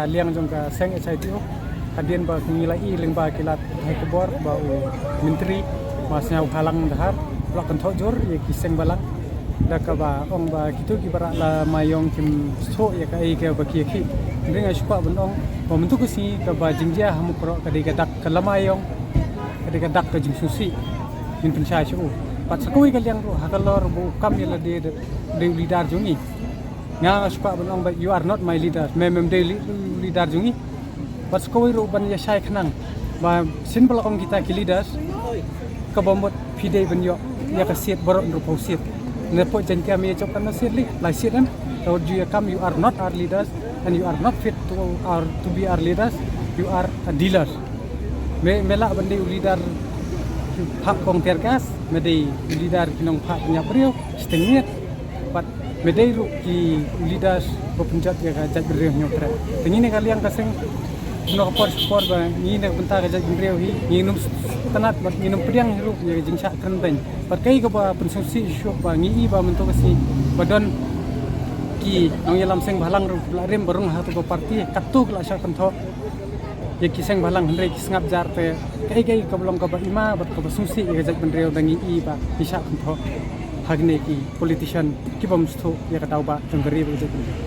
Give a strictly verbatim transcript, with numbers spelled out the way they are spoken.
Liang jong ka seng H I T O, hadien ba ngi la ïohi lyngba ki lad hai khubor ba u Myntri, ma sñiaw Halang Dkhar, u la kynthoh jur ïa ki seng balang da kaba ong ba kito kiba rah lama ïong kim sngewthuh ïa kaei kaba ki ïakhih. Hynrei nga shu kwah ban ong ba mynta ka sngi kaba jingjia ha Mukroh ka dei ka dak ka lama ïong, ka dei ka dak ka jingsngewsih. Ngin pynshai sha u. Bad sa kawei ka liang ruh, ha ka lor ba u kam ïa lade da dei u leader jong ngi, nga nga shu kwah ban ong ba you are not my leader. Me mem dei li-, leader jong ngi. Bad sa kawei ruh ban ïa shai khnang ba shisien ba la ong kita ki leaders, kaba mut phi dei ban ïoh ïa ka seat baroh hynriewphew seat. Napoh Jaintia me ïa jop katno seat, li lai seat em? Tangba ju ïa kam, you are not our leaders and you are not fit to our, to be our leaders. You are a dealer. Me, me lah ban dei u leader ki phah kong tear gas, me dei u leader ki nongphah pynïap briew, shiteng miet. Bad me dei ruh ki u leaders ba pynjot ïa ka jaitbynriew Hynñiewtrep. Te ngi na ka liang ka seng, na ka por sha ka por ba ngi na ka bynta ka jaitbynriew hi, ngin ym sngewtynnat bad ngin ym pdiang hi ruh ïa ka jingshah kren beiñ. Bad kaei kaba pynsngewsih shuh ba ngi i ba mynta ka sngi ba don ki nongïalam seng bhalang ruh ki la rim ba rung ha kato ka party, katto ki la shah kynthoh ïa ki seng bhalang, hynrei ki sngap jar. Te kaei kaei kaba long kaba ima bad kaba sngewsih ïa ka jaitbynriew da ngi i ba ki shah kynthoh ha kine ki politician ki bym sngewthuh ïa ka daw ba jong ka ri bad ka jaitbynriew.